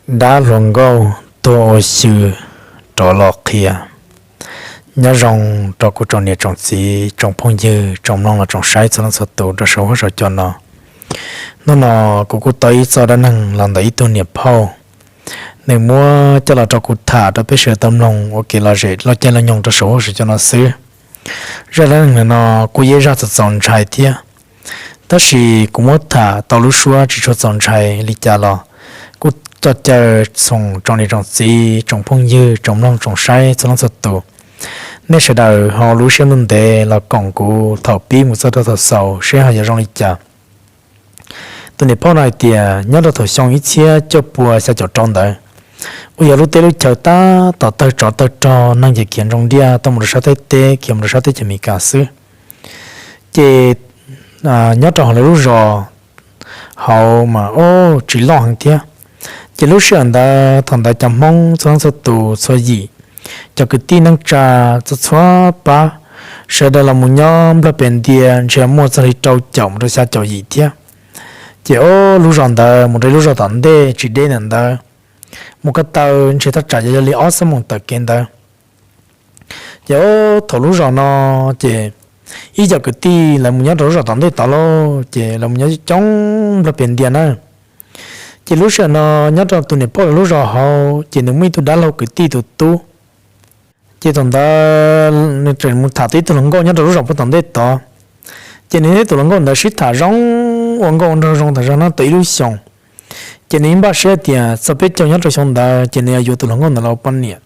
Dab hluas nkauj tuag ua xyw rov los qhia. Nyob zoo rau kuv tsoom niam tsoom txiv tsoom phooj ywg tsoom mloog los tsoom saib txhua leej txhua tus rau saum huab saum cua no. Hnub no kuv kuj tau ib txoj dab neeg los ntawm ib tug niam phauj, nws muab coj los rau kuv tham rau peb sawv daws tau mloog ua kev lom zem loj caij loj nyoog rau saum huab saum cua no xwb. Zaj dab neeg no kuj yog zaj txaus txaus ntshai thiab, tab sis kuv muab tham tau lub suab tsis tshua txaus ntshai li cas los kuj coj caw txhoom tsoom niam tsoom txiv tsoom phooj ywg tsoom mloog tsoom saib txhua leej txhua tus, nej sawv daws ho lub siab ntuj ntev los koom kuv thaum pib mus txog rau thaum xaus seb ho yuav zoo li cas. Tus niam phauj no hais tias nyob rau thaum xyoo ib txhiab cuaj pua xya caum rau ntawd, uas yog lub teb lub chaw tab tom tawg tsov tawg rog, neeg ces khiav ntsoog ntiaj tau mus rau sab Thaib teb, khiav mus rau sab teb chaws Amelikas xwb. Ces nyob rau hauv lawv lub zos hauv mas ub tsis loj heev thiab. Ces lub sij hawm ntawd thaum ntawd cov Hmoob txhua leej txhua tus txhua yim, cov kwv tij neej tsa txhua txhua pab, sawv daws los mus nyob nplog pes ntia ntshe muaj txog li rau caum mus rau xya caum yim thiab. Ces ub lub zos ntawd mus rau lub zos tom ntej tsis deb ntawm ntawd, mus ko taw ntshe thaj tsam yog li ob xuab moos taw kev ntawd. Ces ub thaum lub zos no ces ib co kwv tij lawv mus nyob rau lub zos tom ntej tod lauj, ces lawv mus nyob coob nplog pes ntia na. Ces lub sij hawm no nyob rau tus niam phauj lawv lub zos hauv ces nws muaj ib tug dab laug kwv tij tus tub. Ces thaum ntawd nws tseem mus tham tau ib tug hluas nkauj nyob rau lub zos puag tom ntej tod. Ces nws thiab tus hluas nkauj ntawd sib tham zoo, ua nkauj ua nraug zoo tas zog no tau ib lub xyoos. Ces nws yeej npaj siab tias txog peb caug nyob rau xyoo ntawd ces nws yuav yuav tus hluas nkauj ntawd los ua poj niam.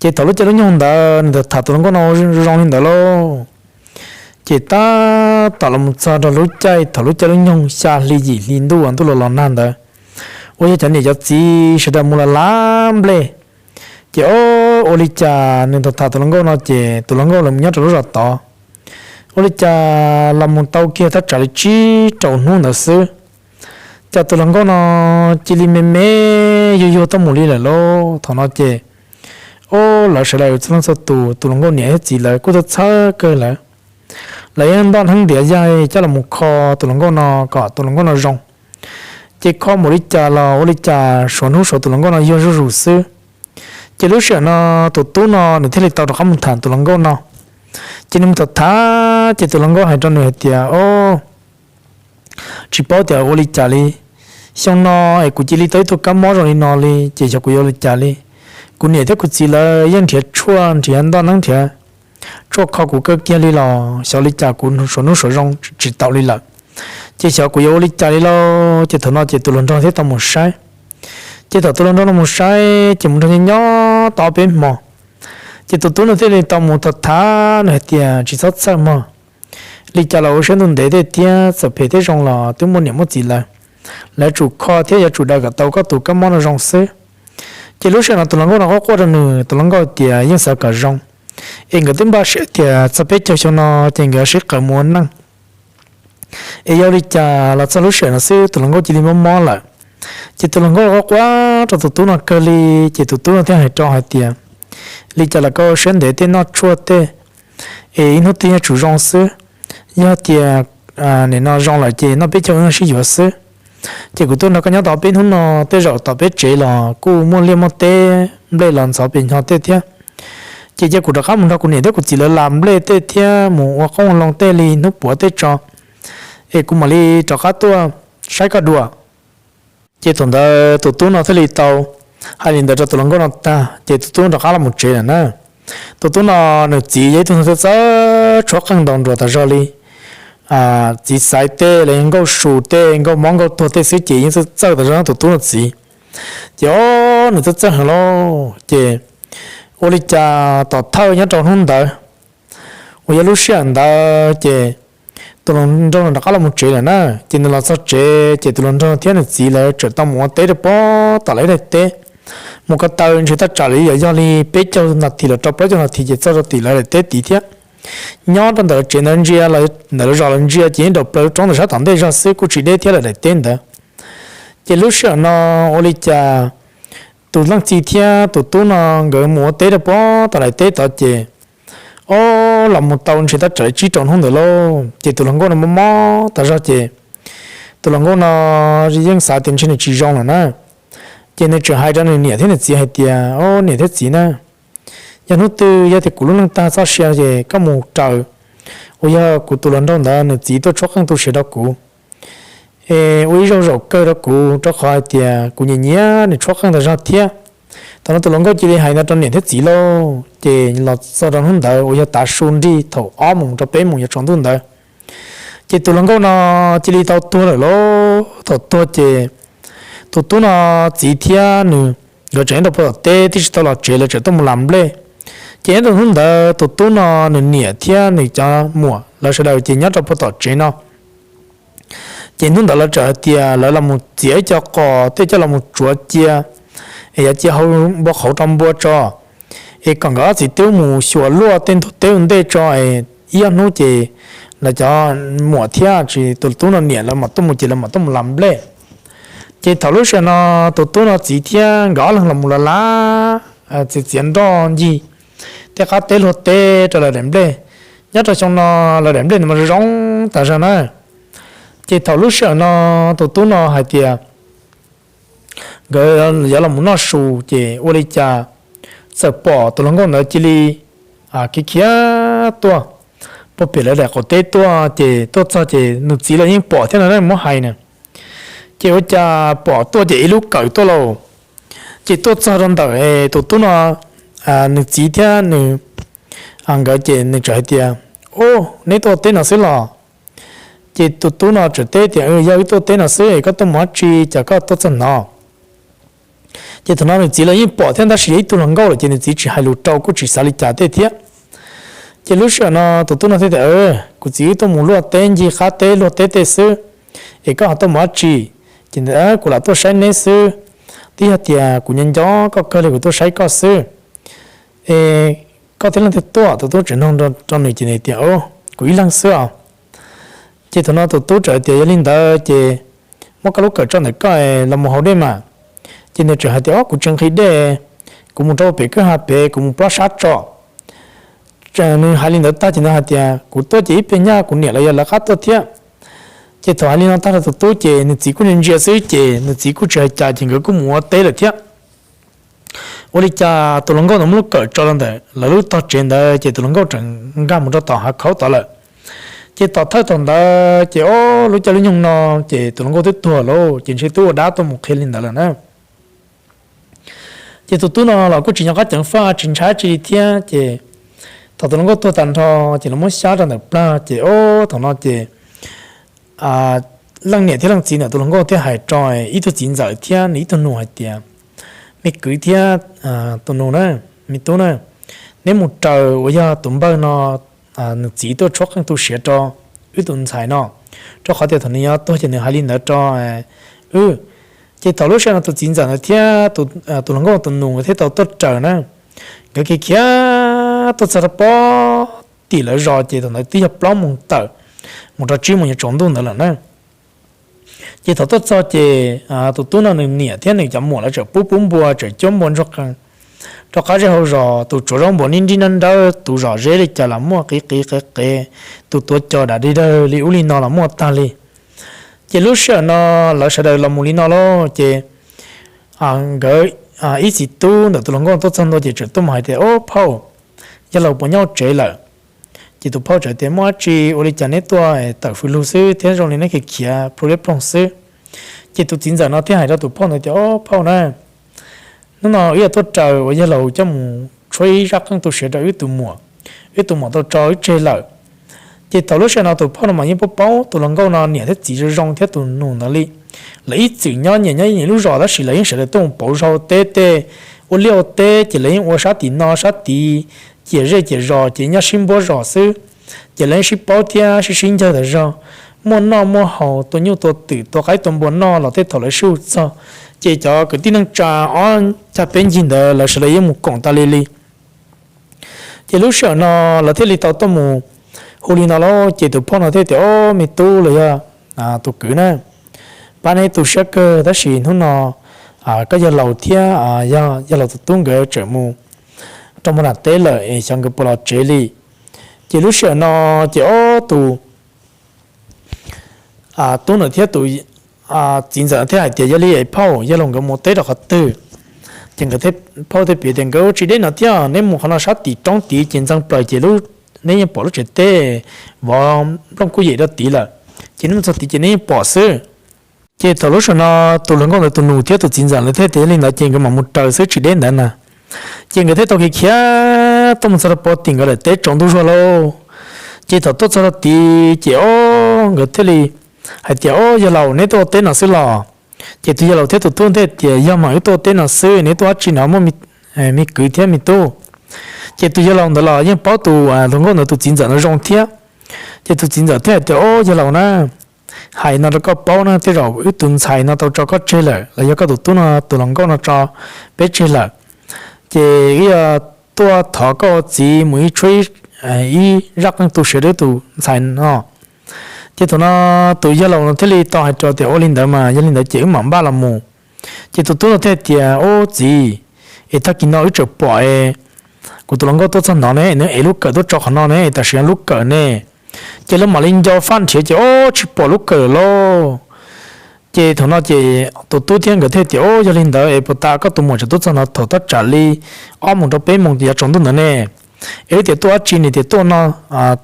Ces thaum lub caij lub nyoog ntawd nws tham tus hluas nkauj no zoo li ntawd lauj. Ces tab tom los mus txog rau lub caij thaum lub caij lub nyoog xya hli yim hli ntuj uas ntuj los los nag ntawd, uas yog cov niam cov txiv sawv daws mus los lav nplej. Ces ub ua li cas nws tham tus hluas nkauj no ces tus hluas nkauj los nyob rau lub zos tod, ua li cas los mus tau kiag thaj tsam li tsib rau hnub ntawd xwb, cas tus hluas nkauj no cia li me me yuag yuag tuaj mus li lawm lauj. Thaum no ces ub lawv sawv daws txhua leej txhua tus, tus hluas nkauj niam thiab txiv lawv kuj txhawj txhawj kawg lawm. Lawv yeej ntoj hneeb ntiav yaig coj los mus kho tus hluas nkauj no kom tus hluas nkauj no zoo. Ces kho npaum li cas los ua li cas suav hnub suav tus hluas nkauj no yuag zuj zus xwb. Ces lub sij hawm no tus tub no nws thiaj li tau rov qab mus tham tus hluas nkauj no. Ces nws mus tham tham ces tus hluas nkauj hais rau nws hais tias, Ob, tsis paub tias ua li cas li, xyoo no es kuv cia li tau ib tug kab mob zoo li no li ces xyov kuv yuav ua li cas li. Kuv niam thiab kuv txiv lawv yeej nrhiav tshuaj nrhiav ntoj hneeb nrhiav tshuaj kho kuv kawg kiag li los xyov li cas kuv suav hnub suav zoo tsis tau li lawm. Ces xyov kuv yuav ua li cas li lauj. Ces thaum no ces tus hluas nraug thiaj tau mus saib. Ces thaum tus hluas nraug no mus saib ces mus nrog nyob nyob tau ob peb hmo, ces tus tub no thiaj li tau mus tham tham nws hais tias, Tsis txhob txhawj mog, li cas los ua siab ntuj ntev tej thiab txawm phem thiab zoo los twb muaj niam muaj txiv lawm, lawv tsum kho thiab yuav tsum daws kom tau koj tus kab mob no zoo xwb. Ces lub sij hawm no tus hluas nkauj no quaj quaj rau nws, tus hluas nkauj tias yeej xav kom zoo, es nkawd twb npaj siab tias txog peb caug xyoo no ces nkawd sib qawm mus ua neej. Es yog li cas los txog lub sij hawm no xwb tus hluas nkauj cia li mob mob lawm. Ces tus hluas nkauj quaj quaj rau tus tub no kawg li, ces tus tub no thiaj hais rau hais tias, Li cas los koj ua siab ntev tej noj tshuaj tej, es ib hnub twg yuav tsum zoo xwb. Yog tias nim no zoo lawm ces noj peb caug wb sib yuav xwb. Ces kuv tuaj nrog koj nyob tau peb hnub no, tej zaum tom peb tsev los kuj muaj liaj muaj teb, nplej los ntxhov pes hnyo tej thiab. Ces cia kuv rov qab mus nrog kuv niam thiab kuv txiv lawv las nplej tej thiab mus ua qoob ua loo tej li hnub puav tej tso, es kuv mam li rov qab tuaj saib koj dua. Ces thaum ntawd tus tub no thiaj li tau hais li ntawd rau tus hluas nkauj no tag ces tus tub rov qab los mus tsev lawm na. Tus tub no nws txiv yog ib tug txawj txawj tshuab qeej ntaus nruas tas zog li, txiv xaiv tej los yog nkauj su tej, nkauj mob nkauj tuag tej xwb ces yeej txawj txawj tas zog tus tub no txiv. Ces ob nws txawj txawj heev lauj. Ces ua li cas tom thawj nyob rau hnub ntawd uas yog lub sij hawm ntawd ces tus hluas nraug no rov qab los mus tsev lawm na. Ces nws los txog tsev ces tus hluas nraug thiab nws txiv lawv tseem tau mus ua teb rau pem tom lawv daim teb. Mus ko taw ntshe thaj tsam li yog li peb caug nas this los rau plaub caug nas this ces txog rau tim lawv daim teb tid thiab. Nyob rau ntawm lawv tsev ntawd ntsia los ntawm lawv zos los ntsia ces yeej daus plaws roob ntawm sab tom ntej zog xwb kuj tsis deb thiab lawv daim teb ntawd. Ces lub sij hawm no ua li cas tus leej txiv thiab tus tub no nkawd mus ua teb rau pem tom lawv teb tod ces ob los mus tau ntshe thaj tsam li tsib rau hnub ntawd lauj. Ces tus hluas nkauj no mob mob tas zog ces tus hluas nkauj no yeej xav tias ntshe nws tsis zoo lawm na. Ces nws tseem hais rau nws niam thiab nws txiv hais tias, Au, niam thiab txiv na, yog hnub twg yog tias kuv lub neej tag txoj sia ces koj mus raws uas yog kuv tus hluas nraug ntawd nws txiv tuaj tshuab qeej tu siav rau kuv, es ua ib zaug zaum kawg rau kuv, rau qhov hais tias kuv nyiam nyiam nws tshuab qeej tas zog thiab. Thaum no tus hluas nkauj cia li hais ntawd rau niam thiab txiv lauj, ces los txog rau hnub ntawd uas yog tav su nrig thaum ob moos rau peb moos yuav tsaus ntuj ntawd, ces tus hluas nkauj no cia li tau tuag lawm lauj. Thaum tuag ces tus tub no txiv thiab nws nkawd tseem nyob rau puag tom teb, twb tsis tau los tsev, lawv tseem tuaj mus las nplej. Ces nyob rau hnub ntawd tus tub no nws niam thiab nws cov muam lawv sawv daws ces nyob rau puag tom tsev no. Ces hnub ntawd lawv txawm hais tias lawv los mus txiav ib co qos tej coj los mus tsuav cia, es yuav cia hau npua qhauv rau npua tso, es kom nkawd ob txiv tub mus xyuas luaj tej ntug teb ua ntej tso, es ib ob hnub ces lawv cov muam thiab tsis tus tub no niam lawv mam tuaj mus ces lawv mam tuaj mus las nplej. Ces thaum lub sij hawm no tus tub no txiv thiab nkawd ob leeg los mus las las, txiav txiav nroj ncig tej qab teb luag teb rau lawv daim nplej. Nyob rau xyoo no lawv daim nplej no mas zoo zoo tas zog na. Ces thaum lub sij hawm no tus tub no hais tias nkawd yuav los mus noj su, ces ua li cas txawm pom tus hluas nkauj ntawd cia li khiav khiav tuaj puag pem lawv daim qaum teb tuaj, ces tuaj txog ces nws txiv los yeej pom thiab no na, muab hais na. Ces ua cas pom tuaj ces ib lub kawm tuaj lauj. Ces tuaj txog rau ntawm tus tub no nws txiv thiab nws nkawd ces nws txawm hais tias, Au, neb tuaj teb no xwb los? Ces tus tub no txawm teb tias, Yog wb tuaj teb no xwb, koj tuaj mus dab tsi cas koj tuaj txog no? Ces thaum no nws txiv los yeej pom thiab tab sis yog ib tug hluas nkauj lawm ces nws txiv tsis hais lus rau kuj tsis xav li cas tej thiab. Ces lub sij hawm no tus tub no thiaj tias, Kuv txiv, wb tuaj mus luaj teb ncig qab teb luag teb tej xwb, es koj ho tuaj mus dab tsi? Ces, Kuv lam tuaj saib neb xwb, twb yog tias kuv nyob nco koj kawg li kuv tuaj saib koj xwb. Es koj tib leeg twg tuaj? Tus tub tseem nug rau nws ces nws tias, Kuv ib leeg xwb os. Ces thaum no tus tub txawm tias, Yog li ntawd ces muab koj lub kawm tso ntawm koj los mus haus dej mas. Ces nws txawm hais tias, Au, kuv tsis nqhis dej, kuv mus rau pem kwj ha pem, kuv mus plob sab tso. Nws hais li ntawd tag ces nws hais tias, Kuv tuaj ces ib pliag nyaj kuv niam los yog lawv qab tuaj thiab. Ces thaum hais li no tag rau tus tub ces nws txiv kuj ntsia ntsia xwb ces nws txiv kuj tsis hais cas ces nkawd kuj mus ua teb lawm thiab. Ua li cas tus hluas nkauj ntawd muab lub kawm tso rau ntawm lawv lub tog tsev ntawd ces tus hluas nkauj txawm nkag mus rau tom hav khaub tod lawm. Ces tom thawj thaum ntawd ces ob lub caij lub nyoog no ces tus hluas nkauj twb tuag lawm ces ntshe twb ua dab tuaj mus qhia li ntawd lawm na. Ces tus tub no los kuj tsis nco qab ceev faj tsis ntshai tsi li thiab ces thaum tus hluas nkauj tuag tag nrho ces lawv muab xyab rau ntawm plag ces ob thaum no ces leej niam thiab leej txiv ntawm tus hluas nkauj thiaj hais rau ib tug txiv ntxawm thiab nws ib tug nus hais tias, Me kwv thiab tus nus na, me tub na, neb mus raws uas yog tus npawg no nws txiv tuaj tshuab qeej tu siav rau wb tus ntxhais no, rau qhov tias thaum nws yuav tuag ces nws hais li ntawd rau wb. Ces thaum lub sij hawm no tus txiv ntxawm ntawd thiab tus hluas nkauj tus nus thiaj tau tuaj raws na. Nkawd khiav khiav tuaj txog rau pem tim lawv zos ces thaum ntawd twb yog plaub moos tawm mus rau tsib moos yuav tsaus ntuj ntawd lawm na. Ces thaum tuaj txog ces tus tub no nws niam thiab nws cov muam lawv tseem pub pub npua tseem cuab npua ntsuag qees rau qab zej hauv zos, tus tsuav zaub npua nib nrib nab nrawb, tus zom zeb li cas los muaj, qiv qiv qev qev, tus tuav cos dam dig dawg li ub li no los muaj tag li. Ces lub sij hawm no lawv sawv daws los mus li no lauj ces nkawd ib txiv tub ntawm tus hluas nkauj tuaj txog ntua ces txawm tuaj mus hais tias, Ob phauj, yawg laus puas nyob tsev lawm? Ces tus phauj txawm tias, Muaj dab tsi, ua li cas neb tuaj tawm fws lug xwb thiab zoo li neb khiav khiav plhu liab ploog xwb? Ces tus txiv ntxawm no thiaj hais rau tus phauj ntawd tias, Ob phauj na, hnub no wb yuav tuaj raws uas yawg laus coj mus tshuab ib zaj qeej tu siav rau wb tus muam, wb tus muam tau tso wb tseg lawm. Ces thaum lub sij hawm no tus phauj no mas yeej paub paub tus hluas nkauj no niam thiab txiv zoo zoo thiab tus nus ntawd li. Lawv ib txwm nyob nyias nyob nyias lub zos tab sis lawv yeej sawv daws tuaj mus pauv zog teb tej, ua liaj ua teb ces lawv yeej ua sab tim no sab tid, ciam zej ciam zos ces nyob sib npuab zos xwb. Ces lawv yeej sib paub thiab sib sib ncawg tas zog, muaj noj muaj haus, tua nyuj tua twm tua qaib tua npua noj los tej thaum lawv sib hu txog, ces cov kwv tij neej tsa ob cag peb ncig ntawd lawv sawv daws yeej mus koom tas li li. Ces lub sij hawm no lawv thiaj li tau tuaj mus hu li no lauj, ces tus phauj no thiaj tias, Ob me tub los yog tus kwv na, pab neb tu siab kawg tab sis hnub no koj yawg laus thiab yawg laus tus tub nkawd tseem mus rau npoo nram teb lawm es xyov nkawd puas los tsev li. Ces lub sij hawm no ces ob tus tub ntawd thiab tus txiv ntxawm thiaj hais tias, Yog li phauj, yog los nkawd mus teb rau qhov twg? Ces nkawd phauj thiaj piav tias, Nkawd ua tsis deb no thiab, neb mus qhov no sab tim roob tid ces ntxeev plaws ces neb yeej pom lub tsev teb vov nplooj kuj yem rau tid lawm, ces neb mus txog tid ces neb yeej pom xwb. Ces thaum lub sij hawm no tus hluas nkauj ntawd tus nus thiab tus txiv ntxawm lawv thiaj tias, Yog li ntawd ces nkawd mam mus raws xwb, tsis deb ntawd na. Ces nkawd thiaj tau khiav khiav tuaj mus txog rau pem tim nkawd lawm, teb tsaus ntuj zuag lauj. Ces thaum tuaj txog rau tid ces ob nkawd thiaj li hais tias, Ob, yawg laus, neb tuaj ua teb no xwb los? Ces tus yawg laus thiab tus tub thiaj tias, Yog mas, wb tuaj ua teb no xwb, neb tuaj ua dab tsi no, muaj me kwv thiab me tub? Ces tus yawg laus ntawd los yeej paub tus hluas nkauj ntawd tus txiv ntxawm no zoo thiab. Ces tus txiv ntxawm thiaj hais tias, Ob, yawg laus na, hais no rau koj paub na, tej zaum wb tus ntxhais no tau tso koj tseg lawm los yog koj tus tub no, tus hluas nkauj no tso peb tseg lawm. Ces wb yuav tuaj thov koj ua txiv mus ib tshuab ib zaj qeej tu siav rau wb tus ntxhais no. Ces thaum no tus yawg laus no thiaj li tau hais rau tias, Ua li ntawd mas, yog li ntawd ces wb mam npaj los mus. Ces tus tub no thiaj tias, Ub txiv, es tag kis no wb tseem pom kuv tus hluas nkauj tuaj txog no ne, nws ev lub kawm tuaj tso qhov no ne, tam sim no lub kawm ne. Ces lawv mam li nco faj nrhiav ces ob tsis pom lub kawm lawm. Ces thaum no ces tus tub thiab nkawd thiaj tias, Ob, yog li ntawd es puas tas koj tus muam tseem tuaj txog no thaum thaj tsam li ob moos rau peb moos ces yuav tsaus ntuj ntawd ne? Es wb tias tuaj dab tsi, nws tias tuaj no,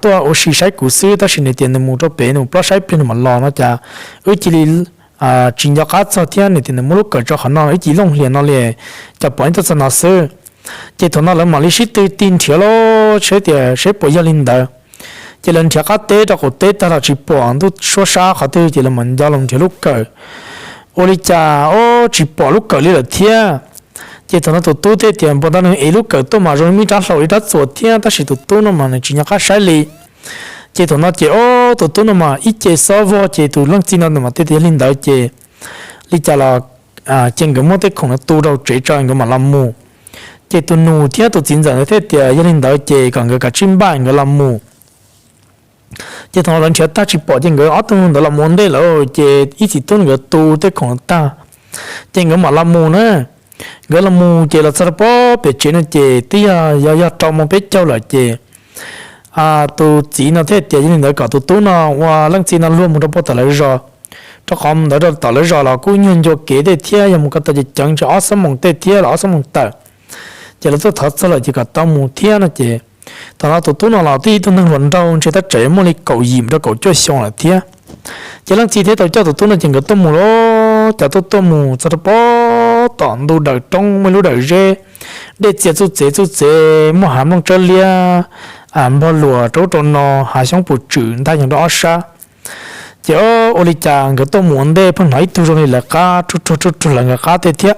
tuaj ua si saib kuv xwb, tab sis nws tias nws mus rau pem, nws mus plob saib pliag nws mam los no, cas wb cia li tsis nco qab txog thiab, nws tias nws muab lub kawm tso qhov no, wb cia li looj hlias no li, cas pom ib tuaj txog no xwb. Ces thaum no lawv mam li sib tw tig nrhiav lauj, saib tias seb puas yog li ntawd. Ces lawv nrhiav qab teb rau qaum teb tag los tsis pom ntuj suab sab qhov twg, ces lawv mam nco los nrhiav lub kawm. Ua li cas ob tsis pom lub kawm li lawm thiab. Ces thaum no tus tub thiaj tias, Npau taws nws ev lub kawm tuaj mas zoo li muaj ib rab hlau ib rab txuas thiab, tab sis tus tub no mas nws tsis nco qab saib li. Ces thaum no ces ob tus tub no mas ib ce xob vog, ces tus leej txiv no mas thiaj tias, Yog li ntawd ces li cas los cia nkawd muab tej khoom no tu rau tsev tso nkawd mam los mus. Ces tus nus thiab tus txiv ntxawm ntawd thiaj tias, Yog li ntawd ces kom nkawd kav tsij npaj nkawd los mus. Ces thaum lawv nrhiav tag tsis pom ces nkawd ob tug ntawd los mus ua ntej lawm, ces ib txiv tub nkawd tu tej khoom tag, ces nkawd mam los mus na. Nkawd los mus ces los txog rau pem tsev no ces twb yog yog rau moos peb caug lawm ces tus txiv no thiaj tias, Yog li ntawd kom tus tub no ua leej txiv no luag mus rau puag tom lawv zos, rau qhov ntawd rau tom lawv zos los kuj nyuag ncua kev tej thiab, yog mus ko taw ces ceev ntshe ob xuab moos tej thiab los ob xuab moos tawm. Ces lawv tuaj thov txog lawm ces kom tau mus thiab no ces thaum no tus tub no los twb yog ib tug neeg hluas nraug ntshe tab tsam yuav muaj li kaum yim mus rau kaum cuaj xyoo lawm thiab. Ces leej txiv thiaj tau coj tus tub no ces nkawd tuaj mus lauj, ces tuaj tuaj mus txog rau pem tom ntug dawm roob muaj ib lub dawm zeb, dej txias txuj txev txuj txev, muaj hav nplooj tsawb liab npog luas rau ub rau no, hav xyoob pum tswm ntag nyoog rau ob sab. Ces ua li cas nkawd tuaj mus ua ntej pheej hnov ib tug zoo li lawv qab rub ruag rub ruag lawv nkawd qab tej thiab.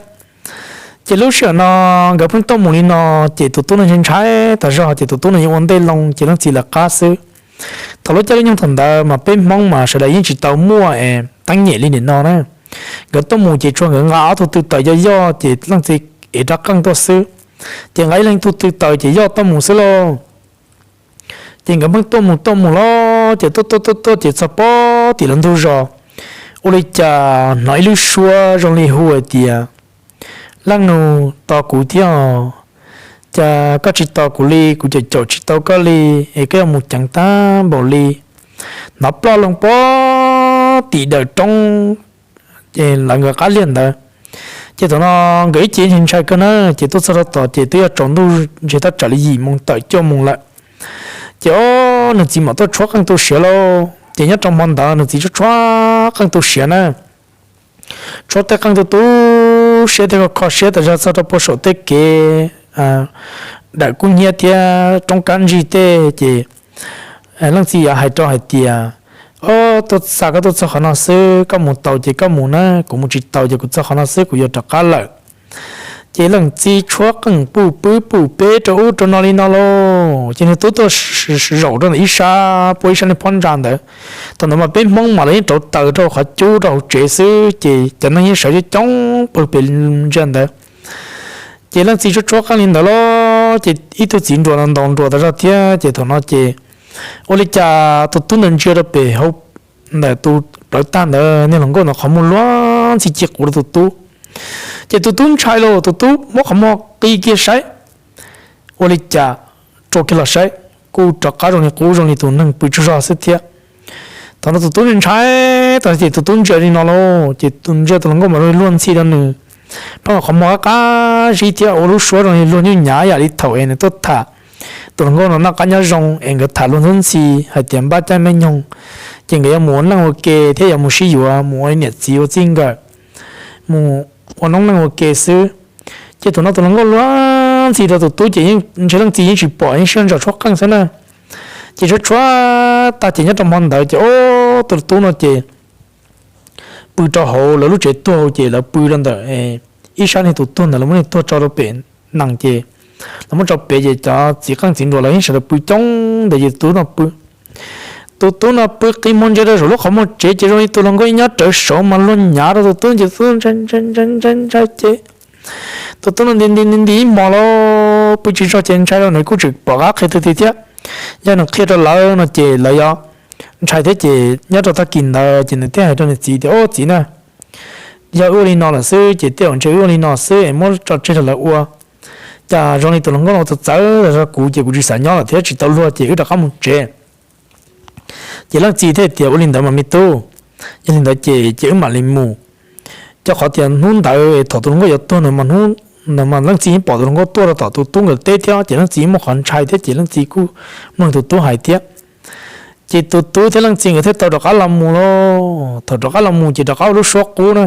Ces lub sij hawm no nkawd pheej tuaj mus li no, ces tus tub no ntshai ntshai tas zog, ces tus tub no yeej ua ntej loo ces leej txiv lawv qab xwb. Thaum lub caij lub nyoog thaum ntawd mas peb Hmoob mas sawv daws yeej tsis tau muaj teeb nyem li nim no na. Nkawd tuaj mus ces tsuas nkawd nqa ob tug tw taws yoj yoj ces leej txiv ev rab qeej tuaj xwb. Ces nqa ib leeg tug tw taws ces yoj tuaj mus xwb lauj. Ces nkawd pheej tuaj mus tuaj mus los ces tuaj tuaj tuaj tuaj ces txog pem tim lawv ntug zos, ua li cas hnov ib lub suab zoo li hu hais tias, Leej nus, tos kuv thiab os. Cas koj tsis tos kuv li, kuv caum caum tsis tau koj li, es koj yuav mus ceev tag npaum li? Hnov ploj loo pem tim dawm roob, ces lawv nkawd qab liag ntawd. Ces thaum no nkawd ib ce ntshai ntshai kawg na, ces tuaj txog rau tod ces twb yog tsaus ntuj ntshe tab tsam li yim moos tawm cuaj moos lawm. Ces ob nws txiv mam tuaj tshuab qeej tu siav lauj. Ces nyob rau hmo ntawd nws txiv tshuab tshuab qeej tu siav na, tshuab tej qeej tu tu siab tej kho kho siab tas zog txog rau puag saum tej kev dawm kub hnyiab thiab roob kab ntsig tej ces leej txiv yuav hais rau hais tias, Ob, tuaj xa koj tuaj txog qhov no xwb, koj mus tau ces koj mus na, kuv mus tsis tau ces kuv txog qhov no xwb kuv yuav rov qab lawm. Ces leej txiv tshuab qeej puj pwb puj peb rau ub rau no li no lauj, ces nws tub tuaj zaum rau ntawm ib sab puag ib sab niag phab ntsa ntawd. Thaum ntawd mas peb Hmoob mas lawv yeej rauv taws rau qhov cub rau hauv tsev xwb ces cov neeg yeej sawv coob coob puag pem ntsia ntawd. Ces leej txiv tshuab tshuab qeej li ntawd los ces ib tug txiv nruas ntaus nruas tas zog thiab ces thaum no ces ua li cas tus tub ntawd ntsia rau pem hauv ntawm tus plawv tag ntawd niag hluas nkauj ntawd qhov muag luag ntxhi ci quv rau tus tub. Ces tus tub ntshai lauj, tus tub muab qhov muag qi kiag saib, ua li cas rua kiag los saib kuj rov qab zoo li qub zoo li tus neeg pw tsaug zog xwb thiab. Thaum no tus tub ntshai tag ces tus tub ntsia li no lauj, ces tus ntsia tus hluas nkauj mas luag ntxhi rau nws, pheej qhov muag qab qab zib thiab ua lub suab zoo li luag nyuj nyav yam li thaum es nws tuaj tham tus hluas nkauj no noj qab nyob zoo es nkawd tham luag ntxhi ntxhi hais tias npaj caij me nyoog ces nkawd yuav mus ua neej ua ke thiab yuav mus sib yuav mus ua niam txiv ua txij nkawm, mus ua noob neej ua ke xwb. Ces thaum no tus hluas nkauj luag ntxhi rau tus tub ces yeej ntshe leej txiv yeej tsis pom, yeej siab ntso tshuab qeej xwb na. Ces tshuab tshuab tag ces nyob rau hmo ntawd ces ob tug tub no ces pw rau hauv lawv lub tsev tuag ces lawv pw rau ntawm ib sab niag tus tuag ntawd, lawv muab niag tuag tso rau pem nees ces lawv muab tso pem ces cov txiv qeej txiv nruas lawv yeej sawv daws pw coob ntawd ces tus tub no pw. Tus tub no pw qi muag ntsia rau saum lub qhov muag tsev ces zoo li tus hluas nkauj nyob rawv saud mas luag nyav rau tus tub ces tus tub ntshai ntshai ntshai ntshai ntshai ces tus tub no nti nti nti nti ib hmos los pw tsis tsaug ces ntshai rau nws kuj tseem pom qab qhia tus txiv thiab. Yog nws qhia rau lawv no ces lawv yuav ntshai thiab ces nyob rau tag kis ntawd ces nws thiaj hais rau nws txiv tias, Au txiv na, yog wb ua li no lawm xwb ces tej zaum ntshe wb ua li no xwb es muab tso tseg rau lawv ua. Cas zoo li tus hluas nkauj no txawv txawv tas zog, kuv ces kuv tsis xav nyob lawm thiab tsis tau luag ces wb rov qab mus tsev. Ces leej txiv thiaj tias, Ua li ntawd mas me tub, yog li ntawd ces ces wb mam li mus. Rau qhov tias hnub ntawd thaum tus hluas nkauj yuav tuag no mas, hnub ntawd mas leej txiv yeej pom tus hluas nkauj tuaj rau tom tus tub nkawd teb thiab ces leej txiv muaj qhov ntshai thiab ces leej txiv kuj mloog tus tub hais thiab. Ces tus tub thiab leej txiv nkawd thiaj tau rov qab los mus lauj. Thaum rov qab los mus ces rov qab ua lub suab qub na.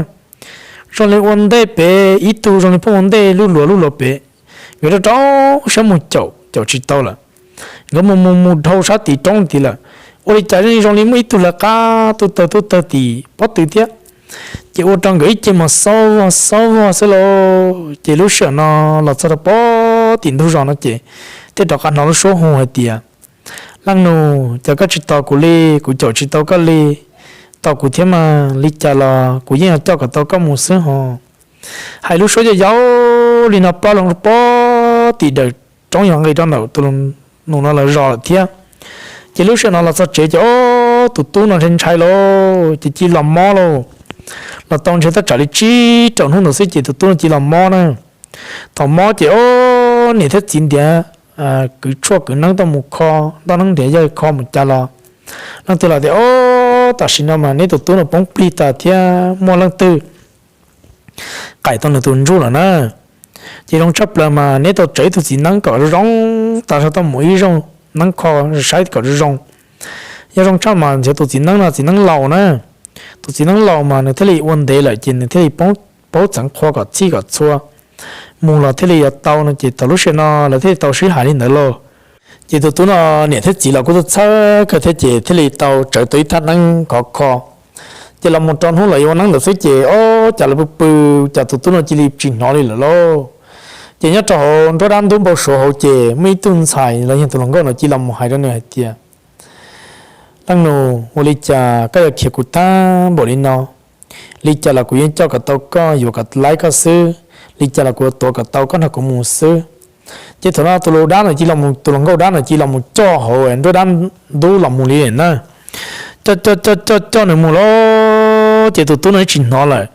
Zoo li ua ntej pem ib tug zoo li pheej ua ntej lub luas lub luas pem, nkawd rau rau siab mus caum caum tsis tau lawm. Nkawd mus mus mus dhau sab tim roob tid lawm, ua li cas zoo li muaj ib tug lawv qab tub tawg tub tawg tim pob tw thiab. Ces ua rau nkawd ib ce mas xob vog xob vog xwb lauj. Ces lub sij hawm no los txog rau pob tim ntug zos no ces thiaj rov qab hnov lub suab hu hais tias, Leej nus, cas koj tsis tos kuv li? Kuv caum tsis tau koj li. Tos kuv thiab mas, li cas los kuv yeej yuav coj kom tau koj mus xwb hos. Hais lub suab yau yau li no pab loo pob tim dawm roob yog nqis rau ntawm tus nus no lawv zos lawm thiab. Ces lub sij hawm no los txog tsev ces ob tus tub no ntshai ntshai lauj, ces cia li los mob lauj. Los tau ntshe tab tsam li tsib rau hnub ntawd xwb ces tus tub no cia li los mob na. Thaum mob ces ob niam thiab txiv ntiav kwv tshuaj kwv neeb tuaj mus kho, ntaj neeb ntiav yawg kho mus cas los leej twg los tias, Ob, tam sim no mas neb tus tub no poob plig tas thiab muaj leej twg qaim tau nws tus ntsuj lawm na. Ces zoo tshaj plaws mas neb tau tsawv ib tug txiv neeb kom zoo zoo tas zog tuaj mus ib zaug neeb kho saib kom zoo zoo. Yog zoo tshaj mas ntshe tus txiv neeb no txiv neeb laus na. Tus txiv neeb laus mas nws thiaj li ua ntev lawm ces nws thiaj li paub txeev qhua kom txhij kom txhua. Mus los thiaj li yuav tau no ces thaum lub sij hawm no lawv thiaj li tau sib hais li ntawd lauj. Ces tus tub no niam thiab txiv los kuj txhawj kawg thiab ces thiaj li tau tsawv tau ib thaj neeb khov kho. Ces los mus rau hnub lawv yuav ua neeb ntawd xwb ces ob, cas lawv pw pw, cas tus tub no cia li tsis hnov li lawm lauj. Ces nyob rau hauv nruab dab ntub npau suav hauv ces muaj ib tug ntxhais los yog tus hluas nkauj no cia li los mus hais rau nws hais tias, Leej nus, ua li cas koj yuav khiav kuv tag npaum li no? Li cas los kuv yeej coj kom tau koj, yuav kom laib koj xwb, li cas los kuv yuav tuav kom tau koj nrog kuv mus xwb. Ces thaum no tus hluas dab no cia li los, tus hluas nkauj dab no cia li los mus coj hauv nruab dab ntub los mus li na. Coj coj coj coj coj nws mus lauj, ces tus tub no tsis hnov lawm.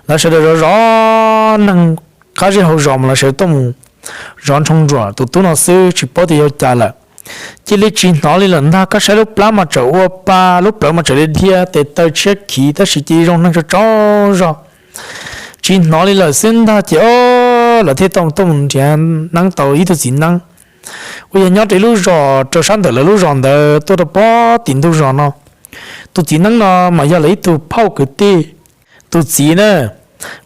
Lawv sawv daws zov zov neeg qab zej hauv zos mas lawv sawv daws tuaj mus zov ntshoo ntsuam tus tub no xwb tsis paub tias yog cas lawm. Cia li tsis hnov li lawm ntag, koj saib lub plab mas tseem ua pa, lub plawv mas tseem li dhia, tes taw tshiab khiv tab sis cia li zoo neeg tsau tsau zog. Tsis hnov li lawm xwb ntag ces ob, lawv thiaj tau tuaj mus nrhiav neeb tau ib tug txiv neeb uas yog nyob rau ib lub zos rau sab ntawm lawv lub zos ntawd tuaj rau pob tim ntug zos no. Tus txiv neeb no mas yog lawv ib tug phauj kwv tij. Tus txiv na,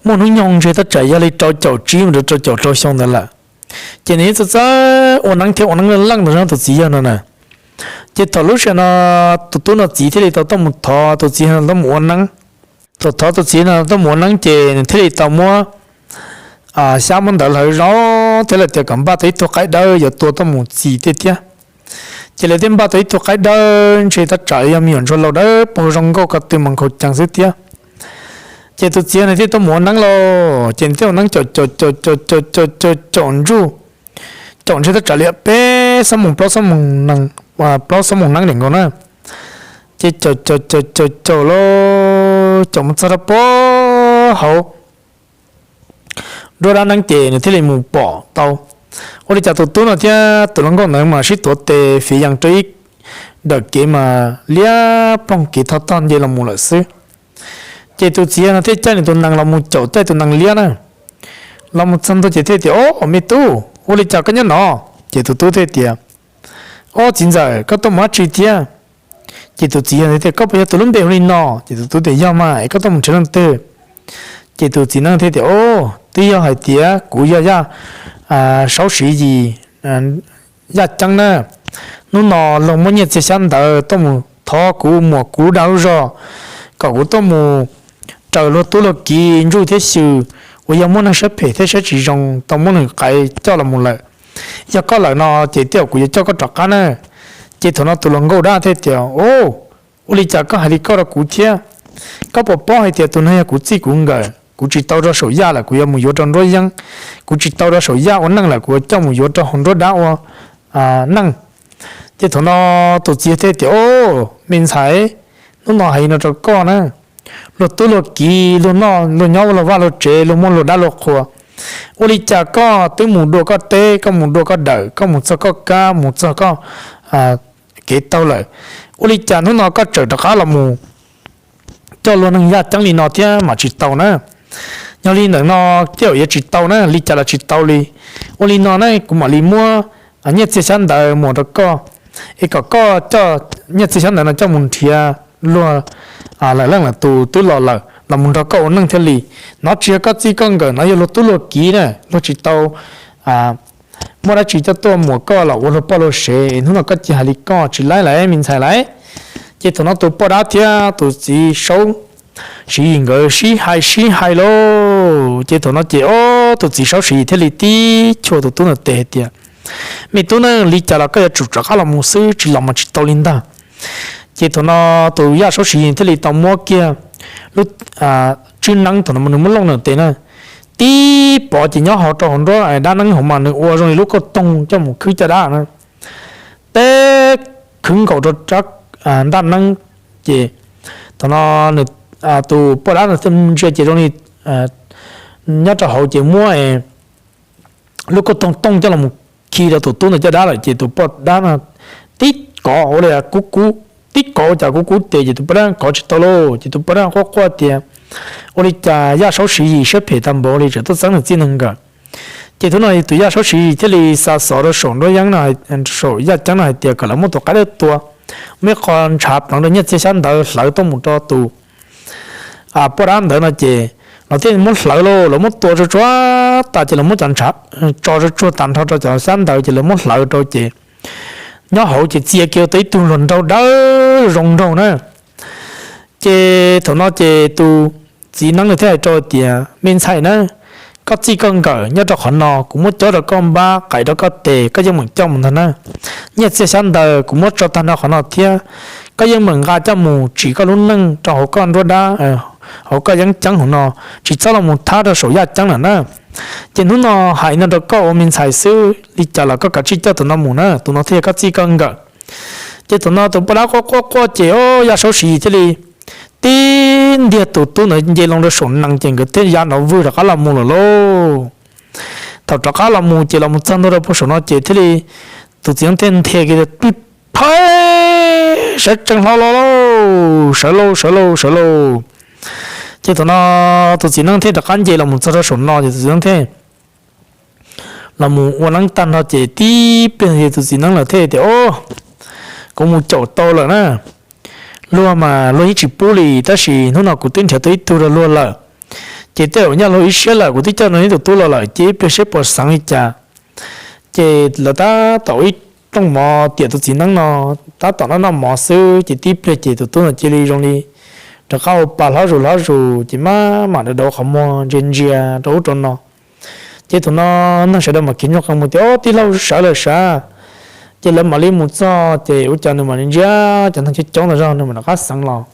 muaj hnub nyoog ntshe tab tsam yog li rau caum tsib mus rau rau caum rau xyoo ntawd lawm. Ces nws yeej txawj txawj ua neeb thiab ua neeb leej leej ntawd zog tus txiv yawg no na. Ces thaum lub sij hawm no tus tub no txiv thiaj li tau tuaj mus thov tus txiv yawg no tuaj mus ua neeb. Thaum thov tus txiv no tuaj mus ua neeb ces nws thiaj li tau muab xyab muab ntawv hlawv zog thiab lawv tias kom npaj tau ib tug qaib dawb yuav tua tuaj mus txi thiab thiab. Ces lawv thiaj npaj tau ib tug qaib dawb ntshe tab tsam yog me nyuam ntsuag laus dawb paug zoo nkauj ko tw mas nkhaus cees xwb thiab. Ces tus txiv yawg no thiaj tuaj mus ua neeb lauj, ces nws thiaj ua neeb caum caum caum caum caum caum caum ntsuj, caum ntshe tab tsam li peb xob moos plaub xob moos nees, plaub xob moos neeb li nkaus na. Ces caum caum caum caum caum lauj, caum mus txog rau pob hauv nruab dab neeb ces nws thiaj li mus pom tau. Ua li cas tus tub no thiab tus hluas nkauj ntawd mas sib tuav tes fiv yees rau ib dawm kev mas liab ploog kev thoj tog nce los mus lawm xwb. Ces tus txiv no thiaj caij nws tus nees los mus caum caij tus nees liab na. Los mus txog ntua ces thiaj tias, Ob, me tub, ua li cas koj nyob no? Ces tus tub thiaj tias, Ob, txiv ntxawm, koj tuaj mus dab tsi thiab? Ces tus txiv thiaj tias, Koj puas yog tus lub npe hu li no? Ces tus tub tias, Yog mas, es koj tuaj mus nrhiav leej twg? Ces tus txiv neej thiaj tias, Ob, twb yog hais tias kuv yog Yaj Saub Siv Yim, Yaj Ceeb na. Hnub no luag muab nyiaj txiag xyab ntawv tuaj mus thov kuv muam kuv lub dag lub zog kom kuv tuaj mus raws luag tub luag kiv ntsuj thiab xyw uas yog muaj neeg siab phem thiab siab tsis zoo tau muab nws qaiv coj los mus lawm. Yog koj lawm no ces tej zaum kuv yuav coj koj rov qab na. Ces thaum no tus hluas nkauj dab thiaj tias, Ub, ua li cas koj hais li koj rau kuv thiab? Koj puas paub hais tias tus no yog kuv txij kuv nkawm, kuv tsis tau rau saum yaj lawm kuv yuav mus yuav rau nruab yeeb, kuv tsis tau rau saum yaj ua neej lawm kuv yuav coj mus yuav rau hauv nruab dab ua neej. Ces thaum no tus txiv thiaj tias, Ob, me ntxhais, hnub no hais li no rau koj na, luag tub luag kiv, luag noj luag nyob ua luag vaj luag tsev, luag muaj luag dab luag qhua. Ua li cas koj twb mus dua koj teb, koj mus dua koj dawm, koj mus txog koj kab, mus txog koj kev taug lawm, ua li cas hnub no koj tseem rov qab los mus coj luag neeg Yaj Ceeb li no thiab mas tsis tau na. Yog li ntawm no tej zaum yuav tsis tau na, li cas los tsis tau li. Ua li no na kuv mam li muab nyiaj txiag xyab ntawv mus rau koj, es kom koj coj nyiaj txiag xyab ntawv no coj mus nrhiav luag lwm leej lwm tus twb los lawm los mus nrog koj ua neej thiaj li. No tsis yog koj txij koj nkawm, no yog luag tub luag kiv na, luag tsis tau muaj dab tsi coj tuaj muam koj los ua luag poj luag sev, es hnub no koj cia hais li koj tsis laib lawm me ntxhais lauj. Ces thaum no tus poj dab thiab tus txiv Saub Siv Yim nkawd sib hais sib hais lauj. Ces thaum no ces ob tus txiv Saub Siv Yim thiaj li tib chua tus tub ntawd tes hais tias, Me tub na, li cas los koj yuav tsum rov qab los mus xwb, tsis los mas tsis tau li ntag. Ces thaum no tus Yaj Saub Siv Yim thiaj li tau muab kiag lub tswb neeb thaum no nws muab looj nws tes na, tib pov ces nyob hauv rau hauv nruab dab neeb hauv mas nws ua zoo li lub kauj toog coj mus khwb caj dab na. Teb khwb nkaus rau ntaj neeb, ces thaum no tus poj dab ntsia ces zoo li nyob rau hauv ces muab lub kauj toog tooj coj los khi rau tus tub ntawd caj dab lawm ces tus poj dab no tib kov ua li kub kub, tib kov ua cas kub kub tes ces tus poj dab kov tsis tau lauj. Ces tus poj dab quaj quaj tias, Ua li cas Yaj Saub Siv Yim siab phem tag npaum li, tseem tuaj txeeb nws txij nws nkawm. Ces thaum no tus Yaj Saub Siv Yim thiaj li xa xov rau saum nruab yeeb no, saum Yaj Ceeb no hais tias kom lawv muab tus qaib dawb tua, muaj ib qho ntshav pleev rau nyiaj txiag xyab ntawv hlawv tuaj mus rau tus poj dab ntawd no ces lawv thiaj muab hlawv lauj, lawv muab tua tsuag tsuag tas ces lawv muab cov ntshav tso tsuag tsuag tas nrho rau cov xyab ntawv ces lawv muab hlawv rau ces nyob hauv ces txia kiag tau ib tug hluas nraug dawb zoo nraug na. Ces thaum no ces tus txiv neeb nws thiaj hais rau tias, Me ntxhais na, koj txij koj nkawm nyob rau qhov no, kuv muab cob rau koj npab, qaim rau koj tes, koj yeej meem coj mus ntag na. Nyiaj txiag xyab ntawv kuv muab tso tag nrho qhov no thiab, koj yeej meem nqa coj mus tsim koj lub neej rau hauv koj nruab dab, hauv koj yeeb ceeb hauv no, tsis txhob los mus thab rau saum Yaj Ceeb lawm na. Ces hnub no hais no rau koj ua me ntxhais xwb, li cas los koj kav tsij coj tus no mus na, tus no thiaj yog koj txij koj nkawm. Ces thaum no tus poj dab quaj quaj quaj ces ob Yaj Saub Siv Yim thiaj li tib ntiag tus tub ntawd nce loo rau saum nees ces nkawd thiaj ya nrov vwg rov qab los mus lawm lauj. Thaum rov qab los mus ces los mus txog ntua rau puag saum no ces thiaj li tus txiv neeb thiaj nthe kiag tias, Tub phab, sawv tsees hlo los lauj, sawv lauj, sawv lauj, sawv lauj. Ces thaum no tus txiv neeb thiaj rov qab nce los mus txog rau saum no ces tus txiv neeb thiaj los mus ua neeb tag nrho ces tib pliag tus txiv neeb lawm thiaj tias, Ob, kuv mus caum tau lawm na. Luag mas luag yeej tsis pub li, tab sis hnub no kuv twb nrhiav tau ib tug rau luag lawm, ces tej zaum nyaj luag ib siab lawm, kuv twb coj nws ib tug tub los lawm, ces ib pliag seb puas xeev li cas. Ces lawv tab tom ua ib rooj mov tiam tus txiv neeb no, tab tom noj noj mov xwb ces tib pliag ces tus tub no cia li zoo li rov qab ua pa hlob zus hlob zus ces maj mam rau rau qhov muag ntsia ntsia rau ub rau no. Ces thaum no neeg sawv daws mam khiav ntsoog qees mus tias, Ob, tij laug sawv lawm sav. Ces lawv mam li mus txog ces ua cas nws mam li ntsia cov neeg coob coob ntawd zog nws mam rov qab xeev los.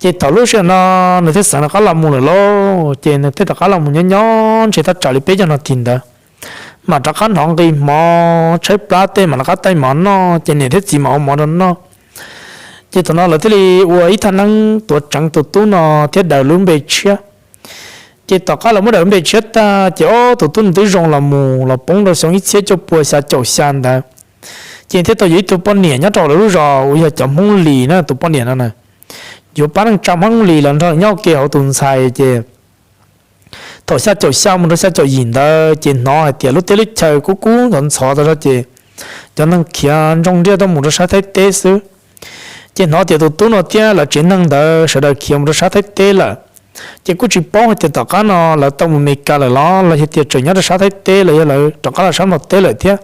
Ces thaum lub sij hawm no nws thiaj xeev rov qab los mus lawm lauj, ces nws thiaj rov qab los mus nyob nyob ntshe thaj tsam li peb caug no tig ntawd, mam rov qab hnov nqi hmov tshaib plab tej mam rov qab taij mov noj ces niam thiab txiv mam ua mov rau noj. Ces thaum no lawv thiaj li ua ib thaj neeb tuav tseev tus tub no thiab daws lub npe tshiab. Ces tom qab lawv muab daws lub npe tshiab tag ces ob tus tub nws twb zoo los mus los poob rau xyoo ib txhiab cuaj pua xya caum xya ntawd, ces thiaj tau yuav ib tug poj niam nyob rau lawv lub zos uas yog cov Hmoob Lis na, tus poj niam no na. yuav pab neej tsa Hmoob li los nrog nyob ua ke hauv tus ntxhais ces thaum xya caum xya mus rau xya caum yim ntawd ces hnov hais tias lub teb lub chaw kub kub ntxhov ntxhov tau zog ces cov neeg khiav ntsoog nriaj tuaj mus rau sab Thaib teb xwb. Ces hnov tias tus tub no thiab lawv tsev neeg ntawd sawv daws khiav mus rau sab Thaib teb lawm. Ces kuj tsis paub hais tias tom qab no lawv tau mus Mes Kas lawm los los yog tias tseem nyob rau sab Thaib teb los yog lawv rov qab los sab Nplog teb lawm thiab.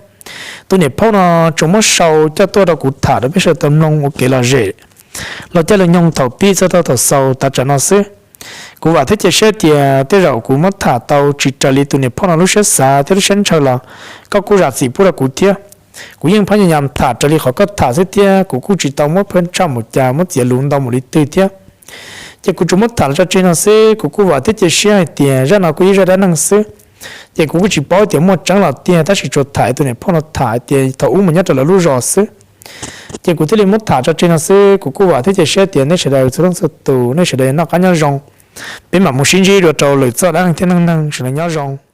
Tus niam phauj no tsuas muab sau coj tuaj rau kuv tham rau peb sawv daws tau mloog ua kev lom zem los coj los nyoog thaum pib txog thaum xaus tas tsam no xwb. Kuv vam thiab cia siab tias tej zaum kuv muab tham tau tsis raws li tus niam phauj no lub siab xav thiab lub siab ntshaw los koj kuj zam txim pub rau kuv thiab. Kuv yeej phab nyas tham raws li qhov koj tham xwb thiab kuv kuj tsis tau muab phawj tshaj mus cas muab txiav luv ntau mus li twg thiab. Ces kuv tsuas muab tham los tso tseg no xwb, kuv kuj vam thiab cia siab hais tias zaj no kuj yog zaj dab neeg xwb. Ces kuv kuj tsis paub tias muaj tseeb los tiag tab sis tsuas tham tus niam phauj no tham hais tias thaum ub mus nyob rau lawv lub zos xwb. Ces kuv thiaj li muab tham tso tseg no xwb, kuv kuj vam thiab cia siab tias nej sawv daws txhua leej txhua tus nej sawv daws noj qab nyob zoo. Peb mam mus sib ntsib dua rau lwm txoj dab neeg thiab neej neeg, sawv daws nyob zoo.